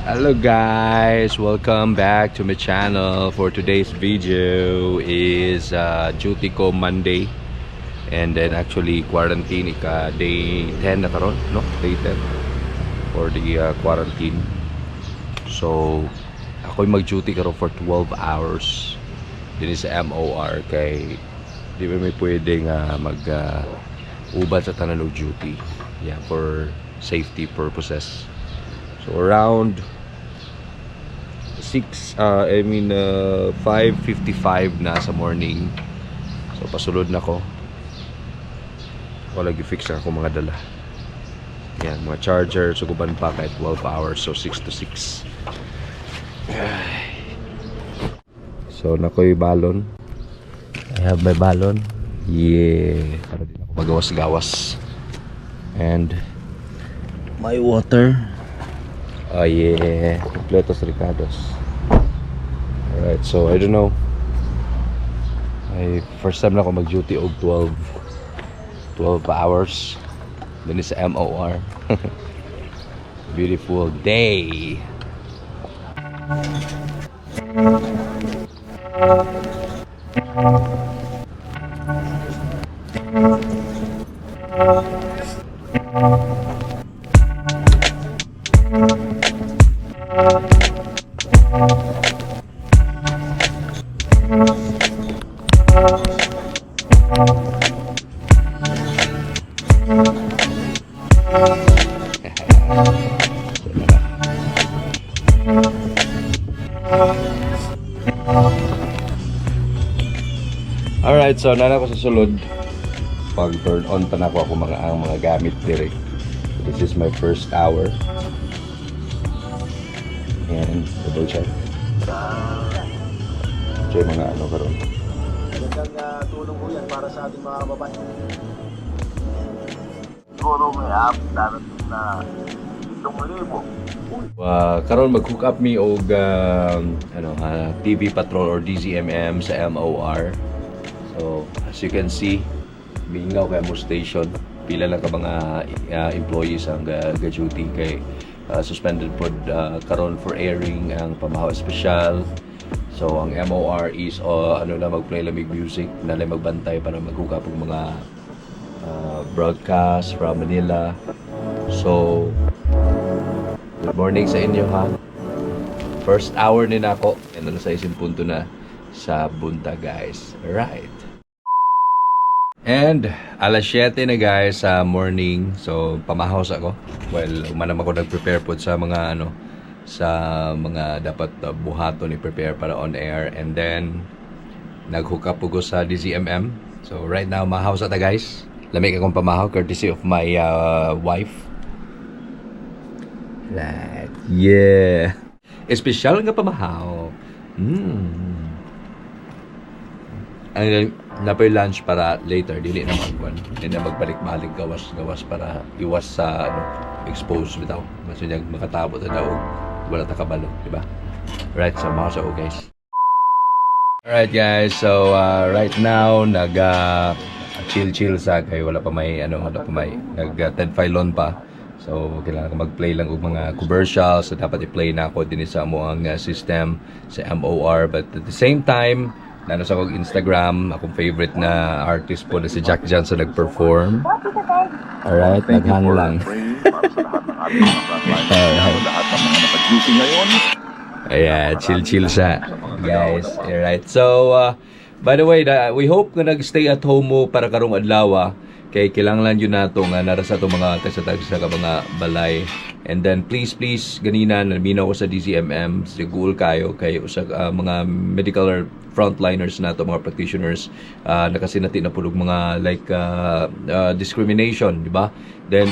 Hello guys, welcome back to my channel. For today's video is duty ko Monday and then actually quarantine ika day 10 na karon, no? Day 10 for the quarantine. So ako'y mag-duty karon for 12 hours din sa MOR kay di ba may pwede nga mag uban sa tanan og duty. Yeah, for safety purposes. So around 6, I mean 5:55 na sa morning. So pasulod na ko. Wala gi-fix na ako mga dala. Yan, mga charger, so guban pa kahit 12 hours, so 6 to 6. Ay. So nakoy balon. I have my balon. Yeah, para di na ako magawas-gawas. And my water. Oh yeah, kompletos recados. Alright, so I don't know. Ay, first time na ako mag-duty og 12 hours. Then sa MOR. Beautiful day. Alright, so nana ko sa sulod. Pag turn on pa na ako mga ang mga gamit dire. This is my first hour. And double check. Ito yung mga ano karon. Magandang tulong po yan para sa ating mga kababayan. Siguro may app darating na 7,000. Karon mag-hook up mi og ano TV Patrol or DZMM sa MOR. So, as you can see, mingaw kay mo station. Pila lang ka mga employees ang ga duty kay suspended pod karon for airing ang Pamahaw Espesyal. So, ang MOR is ano na mag-play lamig music, na lang magbantay para mag-hook up og mga broadcast from Manila. So, good morning sa inyo ha. First hour ni nako. And ano sa isang punto na sa buntag, guys. Right. And alas 7 na guys sa morning. So pamahaw sa ako. Well, human naman ako nag-prepare po sa mga ano sa mga dapat buhaton i-prepare para on air, and then nag-hook up ko sa DZMM. So right now mahaw sa ta, guys. Lamig akong pamahaw courtesy of my wife. Right. Yeah. Espesyal nga pamahaw. And then, napay lunch para later, dili na magkuan. Dili na magbalik-balik gawas-gawas para iwas sa ano, expose bitaw. Mas yun makatabo ta daw wala ta kabalo, di ba? Right, so mga sa guys. Alright guys, so right now nag chill chill sa kay wala pa may ano, wala pa may nag Ted Filon pa. So kailangan ko mag-play lang og mga commercials, so dapat i-play na ako din sa amo ang system sa MOR, but at the same time nano sa akong Instagram, akong favorite na artist po na si Jack Johnson nag-perform. Alright, Thank you naghang for lang. Praying para sa lahat ng ating mga frontliners. Alright. Lahat ng mga naka-duty ngayon. Ayan, chill-chill siya, guys. Alright. So, by the way, we hope nga nag-stay at home mo para karong adlaw kay kinahanglan yun nato nga nara sa atong mga tagsa-tagsa ka mga balay. And then please, please, ganina naminaw ko sa DZMM, siguro kayo kay usa mga medical or frontliners nato, mga practitioners, nakasinati na pud og mga like discrimination, di ba? Then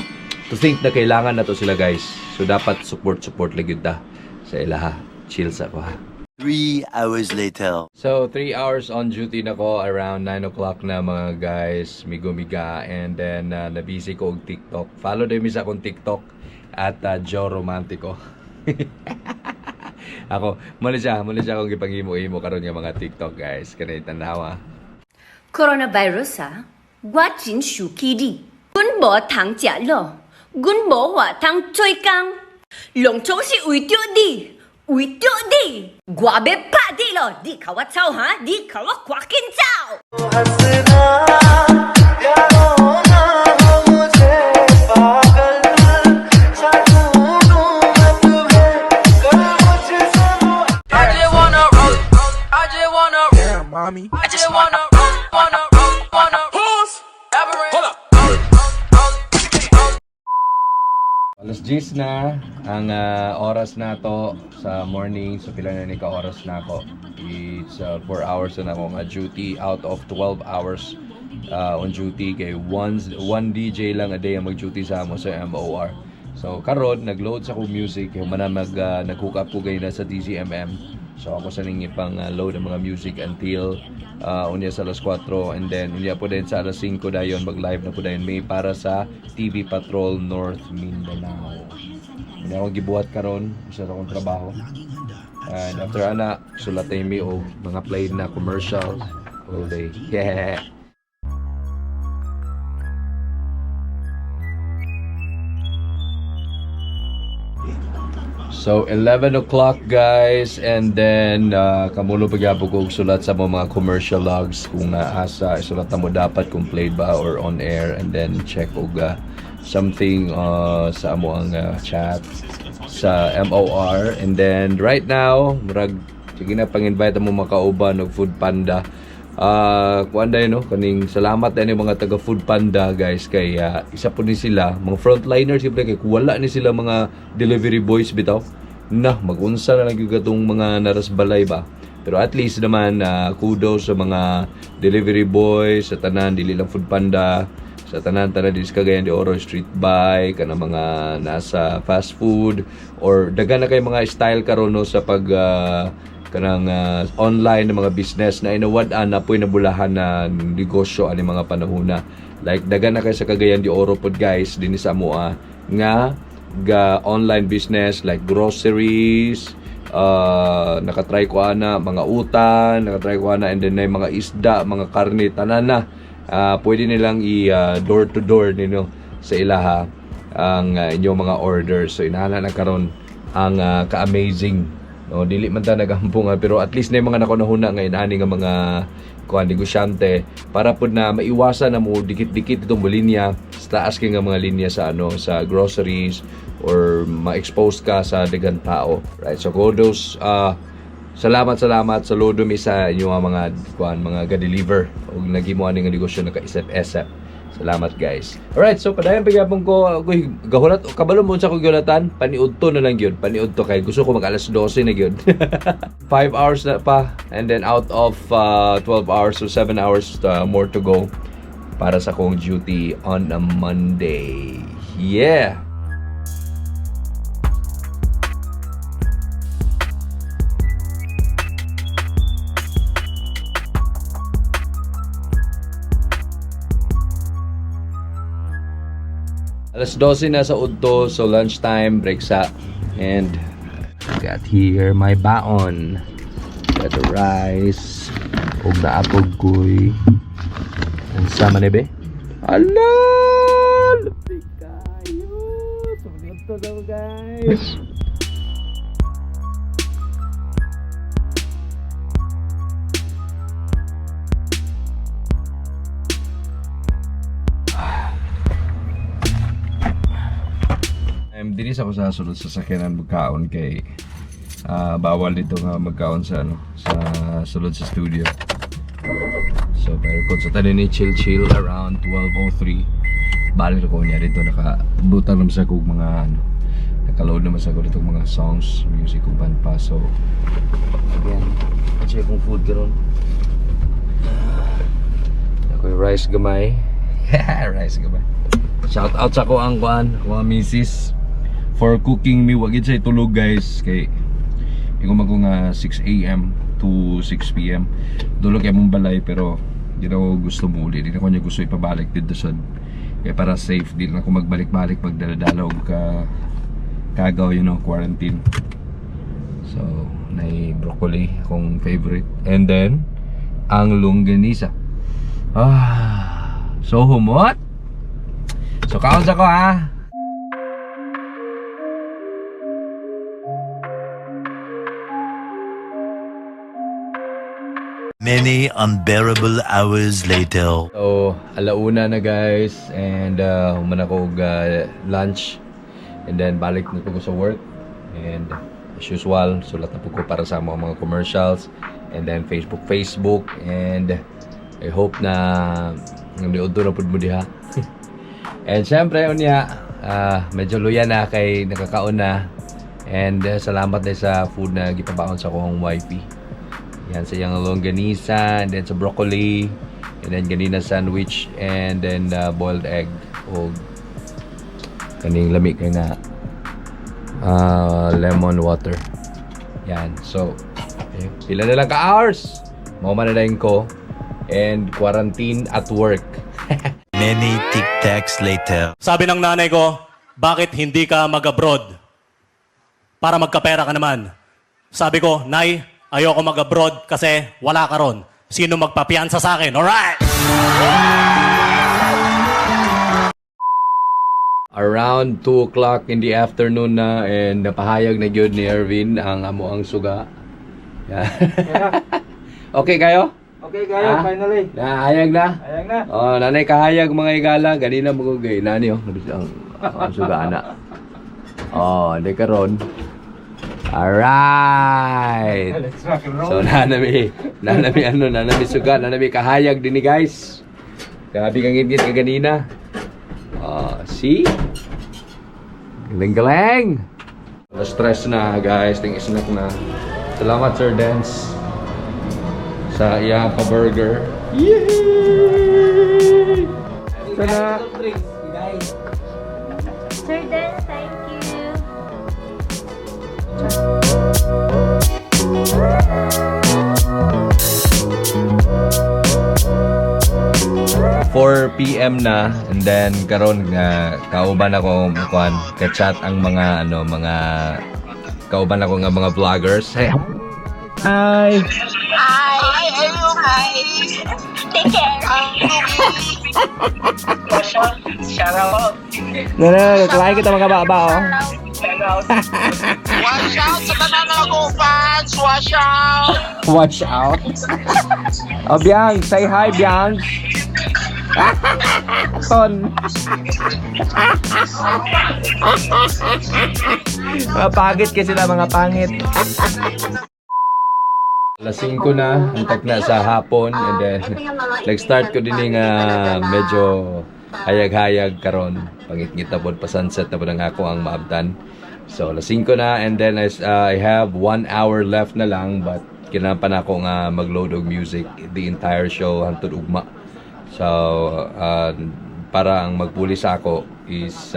to think na kailangan na to sila, guys. So dapat support support lang yun ta sa ilaha. Chill sa ko ha. 3 hours later. So, 3 hours on duty na ko, around 9 o'clock na mga guys, migo-miga, and then nabisi ko og TikTok. Follow din mi sa akong TikTok at Joe Romantico. Ako, mali siya akong gipanghimo-himo karon nga mga TikTok, guys. Kanay tanawa. Coronavirus 啊，我真生气你，阮无通食卤，阮无法通做工。拢总是为著你，为著你，我欲拍你咯！你共我走哈？你共我赶紧走！ I just wanna roll. I just wanna Damn, mommy. I just wanna roll, wanna roll, wanna Pause. Hold up. Alas 10 na ang oras na to sa morning. So pila na ni ka oras na ako. It's 4 hours na ako nga duty out of 12 hours on duty kay one DJ lang a day ang mag-duty sa amo sa MOR. So karon nagload sa akong music kay man mag nag-hook up ko gayud sa DZMM. So ako sa ning ipang load ang mga music until unya sa alas 4 and then unya po din sa alas 5 dayon mag-live na po dayon may para sa TV Patrol North Mindanao. Unya akong gibuhat karon sa akong trabaho. And after ana sulat na mi og mga play na commercial all day. Yeah. So 11 o'clock, guys, and then kamulo pagyapon ko og sulat sa mga commercial logs kung asa isulat na mo dapat kung played ba or on air, and then check og something sa amo ang chat sa MOR. And then right now murag sige na pang-invite mo makauban og Food Panda. Kuan dayon no, kaning salamat din yung mga taga Food Panda, guys, kay isa po ni sila mga frontliners siyempre, kay kung wala ni sila mga delivery boys bitaw na magunsa na lang gyud katong mga narasbalay ba. Pero at least naman kudos sa mga delivery boys sa tanan, dili lang Food Panda, sa tanan tanan din sa Cagayan de Oro, street bike kana, mga nasa fast food or daghan na kay mga style karon no sa pag kanang online na mga business na inawad-an na po'y nabulahan na negosyo ani mga panahona. Like daghan na kay sa Cagayan de Oro pod, guys, dinhi sa amoa nga ga online business like groceries, nakatry ko ana mga utan, nakatry ko ana, and then na mga isda, mga karne, tanan na. Pwede nilang i door to door ninyo sa ilaha ang inyong mga orders. So inana na karon ang ka-amazing. No, dili man ta nagampong pero at least na yung mga nakunahuna nga inani nga mga kuan negosyante para pud na maiwasan na mo dikit-dikit itong linya sa taas kay nga mga linya sa ano sa groceries or ma-expose ka sa daghang tao. Right? So kudos, salamat, salamat, saludo mi sa inyong mga kuan mga ga-deliver ug naghimo ani nga negosyo naka-isip-isip. Salamat, guys. Alright, so padayon pagyapon ko ko gahulat kabalo mo sa ko gihulatan, paniudto na lang gyud. Paniudto kay gusto ko mag alas 12 na gyud. 5 hours na pa and then out of 12 hours, so 7 hours more to go para sa akong duty on a Monday. Yeah. Alas 12 na sa udto, so lunchtime, break sa. And got here my baon. Got the rice. Ug naapog ko'y unsa man eh, be? Ala! Lupi kayo! So, dito daw, guys. Dinis ako sa sulod sa sakyanan magkaon kay bawal dito nga magkaon sa ano sa sulod sa studio. So pero kung sa tanin ni chill chill around 12:03 balik ko niya dito, nakabutan naman sa kog mga ano, nakaload naman sa ko dito mga songs, music ug band pa. So again, check kong food karon. Ako yung rice gamay. Rice gamay. Shout out sa ko ang kuan, ako ang misis for cooking me. Wag gid siya tulog, guys, kay ingon man ko nga 6 AM to 6 PM. Dulog kay mong balay pero di na ko gusto mo uli. Di na ko niya gusto ipabalik dito sa kay para safe di na ako magbalik-balik magdala-dala og ka kagaw, quarantine. So, nay broccoli akong favorite. And then ang longganisa. Ah, so humot. So kaon sa ko ha. Many unbearable hours later. So, alauna na, guys, and human ako og lunch and then balik na po ko sa work and as usual, sulat na po ko para sa mga commercials and then Facebook, Facebook, and I hope na niudto na pud mo diha. And syempre, unya, medyo luya na kay nakakaon na and salamat din sa food na gipabaon sa akong wifey. Yan, sa iyang longganisa, and then sa broccoli, and then ganina sandwich, and then boiled egg, o kaning lami kay nga lemon water. Yan. So, eh, pila na lang ka hours. Mao man na dayon ko. And quarantine at work. Many tic tacs later. Sabi ng nanay ko, "Bakit hindi ka mag-abroad? Para magkapera ka naman." Sabi ko, "Nay, ayoko mag-abroad kasi wala ka ron. Sino magpapiyansa sa akin?" Alright! Around 2 o'clock in the afternoon na and napahayag na gyud ni Ervin ang amo ang suga. Yan. Okay kayo? Okay kayo, Ah? finally. Nahayag na? Ayang na. Oh, nanay kahayag, mga igala, ganina mo gay nani oh, ang suga ana. Oh, di karon. Alright. Let's rock and roll. So nanami ano, nanami suga, nanami kahayag din ni, guys. Grabe kang ngit ka ganina. Oh, see? Galing-galing. Stress na, guys, ting snack na. Salamat, Sir Dance, sa iya pa burger. Yay! Sana Sir Dan, thank you. 4 p.m. na and then karon nga kauban ako kuan ka-chat ang mga ano, mga kauban ako nga mga vloggers. Hey. Hi. Hi! Hi! Take care! Shout out. No, no, no, kuhain kita mga baba, oh. Watch out sa tanan ako fans! Watch out! Watch out. Oh, Biang, say hi, Biang. Ton. Mga pangit kasi sila, mga pangit. Alas 5 na, ang na sa hapon and then nag-start ko din nga medyo hayag-hayag karon. Pangit-ngit na pod pa sunset na pod ang ako ang maabtan. So alas 5 na and then I have 1 hour left na lang, but kinahanglan pa na ako nga mag-load og music the entire show hantod ugma. So para ang magpuli sa ako is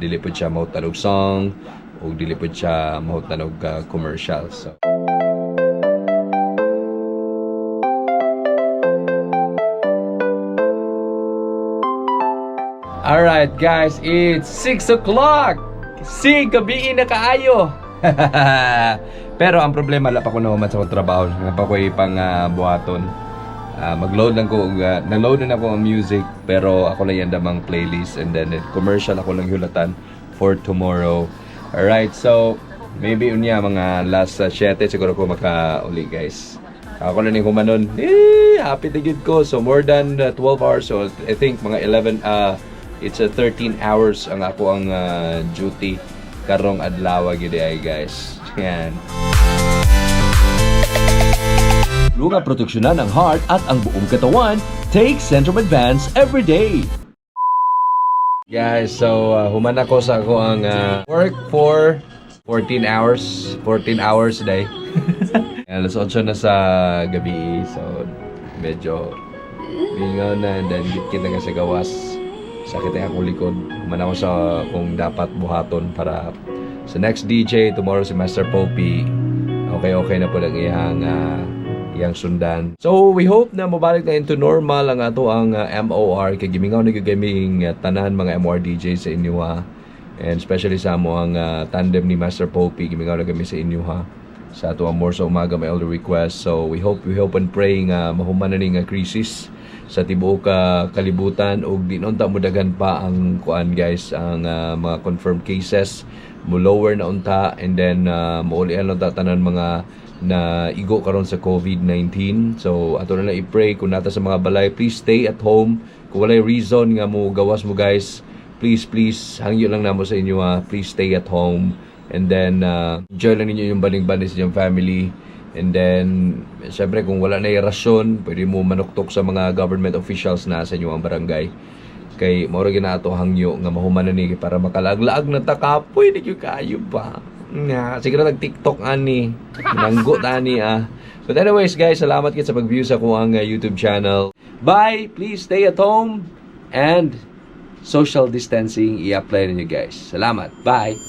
dili pod siya mahutdan og song ug dili pod siya mahutdan og commercial. So alright guys, it's 6 o'clock! Si, gabi na kaayo! Pero ang problema, wala pa ko naman sa akong trabaho. Wala pa ko ipang buhaton. Mag-load lang ko, na-load na ako ang music, pero ako lang yan damang playlist and then commercial ako lang hulatan for tomorrow. Alright, so maybe unya mga last 7 siguro ko maka-uli, guys. Ako na ni humanon. Eh, happy na gyud ko. So more than 12 hours. So I think mga 11, it's a 13 hours ang ako ang duty karong adlaw gyud ay, guys. Yan. Lunga proteksyonan ang heart at ang buong katawan. Take Centrum Advance every day. Guys, so human ako sa ako ang work for 14 hours. 14 hours a day. Alas 8 na sa gabi, so medyo mingaw na and then gitgit na sa gawas. Sakit ang akong likod. Human ako sa kung dapat buhaton para sa next DJ tomorrow, si Master Popey. Okay na po lang iyang sundan. So we hope na mabalik na into normal ang ato ang MOR kay gimingaw ni gaming tanan mga MOR DJ sa inyo ha. And especially sa amo ang tandem ni Master Popey, gimingaw na kami sa inyo ha. Sa ato ang more sa umaga may elder request. So we hope and pray nga mahuman na ni nga crisis sa tibuok kalibutan ug di unta mo daghan pa ang kuan, guys, ang mga confirmed cases. Mo lower na unta and then muulian na unta tanan mga na igo karon sa COVID-19. So ato na lang i-pray kung nata sa mga balay, please stay at home. Kung walay reason nga mo gawas mo, guys, please, please, hangyo lang namo sa inyo ha, please stay at home. And then enjoy lang ninyo yung baling-baling sa inyong family. And then, syempre, kung wala na yung rasyon, pwede mo manuktok sa mga government officials na sa inyo ang barangay. Kay mao ra gyud ato hangyo nga mahuman na ni para makalaglaag na ta kapoy di gyud kaayo ba. Nga, sige na nag TikTok ani. Nanggo tani ah. But anyways, guys, salamat kid sa pag-view sa akong YouTube channel. Bye! Please stay at home and social distancing i-apply ninyo, guys. Salamat. Bye!